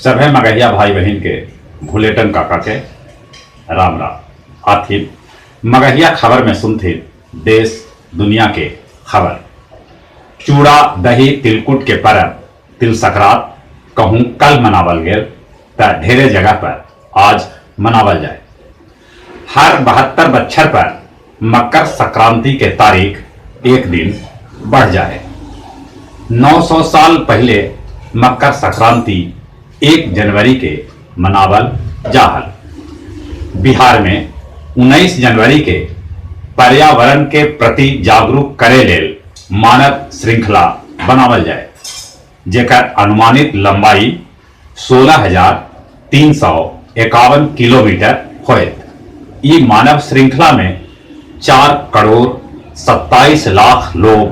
सभे मगहिया भाई बहिन के भुलेटन काका के राम राम। आथिन मगहिया खबर में सुनथिन देश दुनिया के खबर। चूड़ा दही तिलकुट के परब तिल सकरात कहूँ कल मनावल गेल त ढेरे जगह पर आज मनावल जाए। हर 72 बच्छर पर मकर संक्रांति के तारीख एक दिन बढ़ जाए। 900 साल पहले मकर संक्रांति 1 जनवरी के मनावल जाहल। बिहार में 19 जनवरी के पर्यावरण के प्रति जागरूक करे लेल मानव श्रृंखला बनावल जाए, जेकर अनुमानित लंबाई 16,351 किलोमीटर होयत। ई मानव श्रृंखला में 4 करोड़ 27 लाख लोग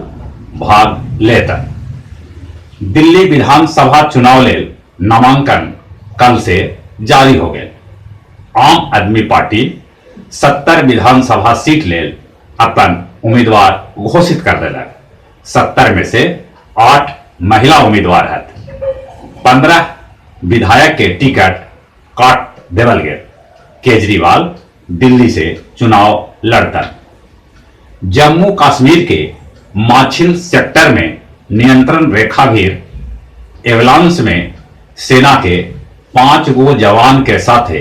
भाग लेतन। दिल्ली विधानसभा चुनाव लेल नामांकन कल से जारी हो गए। आम आदमी पार्टी 70 विधानसभा सीट लेल अपन उम्मीदवार घोषित कर देलक। 70 में से 8 महिला उम्मीदवार हत। 15 विधायक के टिकट काट देवल गेल। केजरीवाल दिल्ली से चुनाव लड़तन। जम्मू कश्मीर के माछिल सेक्टर में नियंत्रण रेखा भीर एवलांस में सेना के 5 गो जवान के साथे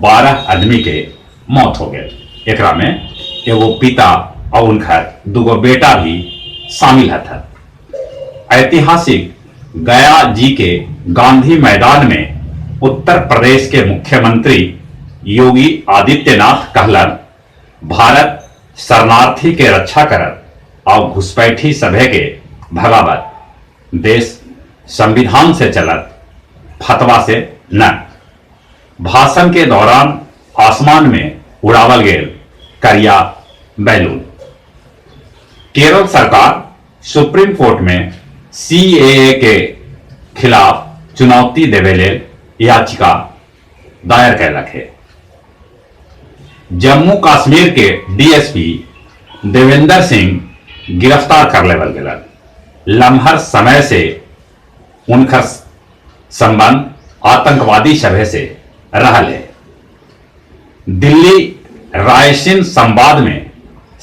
12 आदमी के मौत हो गए। एकरा में एगो पिता और उनकर 2 बेटा भी शामिल हथन। ऐतिहासिक गया जी के गांधी मैदान में उत्तर प्रदेश के मुख्यमंत्री योगी आदित्यनाथ कहलन, भारत शरणार्थी के रक्षा करत और घुसपैठी सभे के भगावत। देश संविधान से चलत, फतवा से न। भाषण के दौरान आसमान में उड़ावल गेल करिया बैलून। केरल सरकार सुप्रीम कोर्ट में सीएए के खिलाफ चुनौती देवे लेल याचिका दायर कैलक है। जम्मू कश्मीर के डीएसपी देवेंद्र सिंह गिरफ्तार कर लेवल गेलन। लम्हर समय से उनकर संबंध आतंकवादी सभे से रहल है। दिल्ली रायसीन संवाद में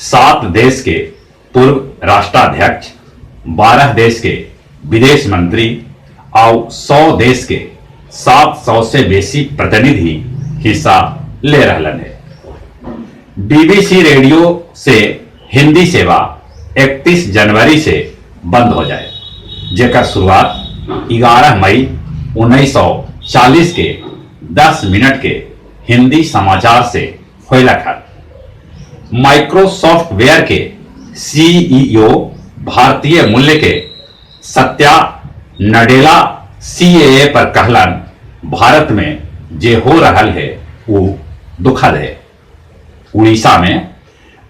7 देश के पूर्व राष्ट्राध्यक्ष, 12 देश के विदेश मंत्री और 100 देश के 700 से बेसी प्रतिनिधि हिस्सा ले रहलन है। बीबीसी रेडियो से हिंदी सेवा 31 जनवरी से बंद हो जाए, जेकर शुरुआत 11 मई 1940 के 10 मिनट के हिंदी समाचार से होयलक हल। माइक्रोसॉफ्टवेयर के सीईओ भारतीय मूल्य के सत्या नडेला सीएए पर कहलन, भारत में जे हो रहल है वो दुखद है। उड़ीसा में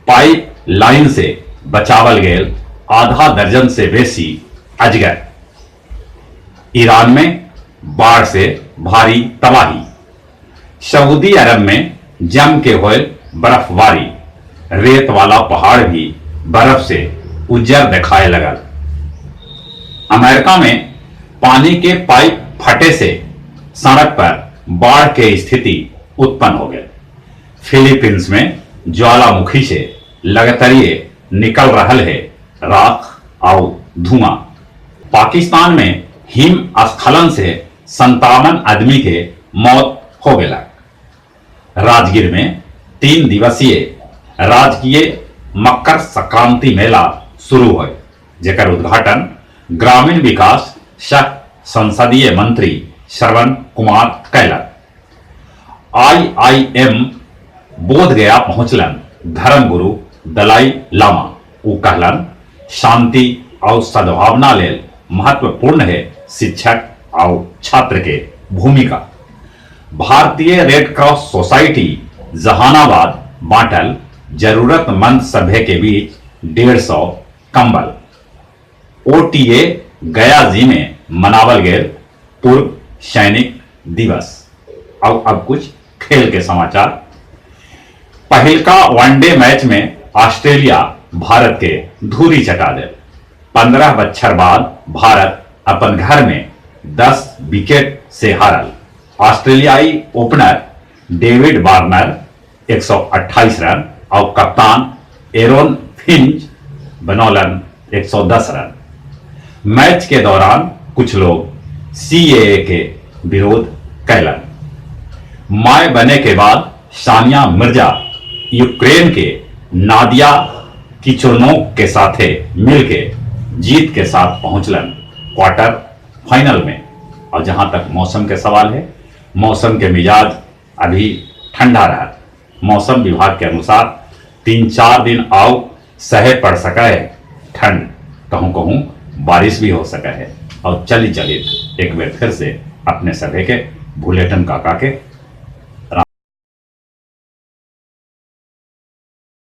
पाइप लाइन से बचावल गेल आधा दर्जन से बेसी अजगर। ईरान में बाढ़ से भारी तबाही। सऊदी अरब में जम के होए बर्फबारी, रेत वाला पहाड़ भी बर्फ से उज्जर दिखाए लगल। अमेरिका में पानी के पाइप फटे से सड़क पर बाढ़ के स्थिति उत्पन्न हो गई। फिलीपींस में ज्वालामुखी से लगातार निकल रहल है राख और धुआं। पाकिस्तान में हिम स्खलन से 57 आदमी के मौत हो गया। राजगीर में 3 दिवसीय राजकीय मकर संक्रांति मेला शुरू हुए, जेकर उद्घाटन ग्रामीण विकास सह संसदीय मंत्री श्रवण कुमार कैलक। आईआईएम बोध गया पहुंचलन धर्मगुरु दलाई लामा। उ कहलन, शांति और सद्भावना लेल महत्वपूर्ण है शिक्षक और छात्र के भूमिका। भारतीय रेड क्रॉस सोसाइटी जहानाबाद बांटल जरूरतमंद सभ्य के बीच 150 कंबल। ओटीए गया जी में मनावल गेल पूर्व सैनिक दिवस। और अब कुछ खेल के समाचार। पहिलका वनडे मैच में ऑस्ट्रेलिया भारत के धूरी चटा दे। 15 बच्छर बाद भारत अपन घर में 10 विकेट से हारल। ऑस्ट्रेलियाई ओपनर डेविड वार्नर 128 रन और कप्तान एरोन फिंच बनौलन 110 रन। मैच के दौरान कुछ लोग सीएए के विरोध कैलन। My बने के बाद सानिया मिर्जा यूक्रेन के नादिया किचोनोक के साथे मिलके जीत के साथ पहुंचलन क्वार्टर फाइनल में। और जहां तक मौसम के सवाल है, मौसम के मिजाज अभी ठंडा रहा। मौसम विभाग के अनुसार 3-4 दिन आओ सहे पड़ सका है ठंड, कहूं कहूं बारिश भी हो सका है। और चली चली एक बार फिर से अपने सभे के भुलेटन काका के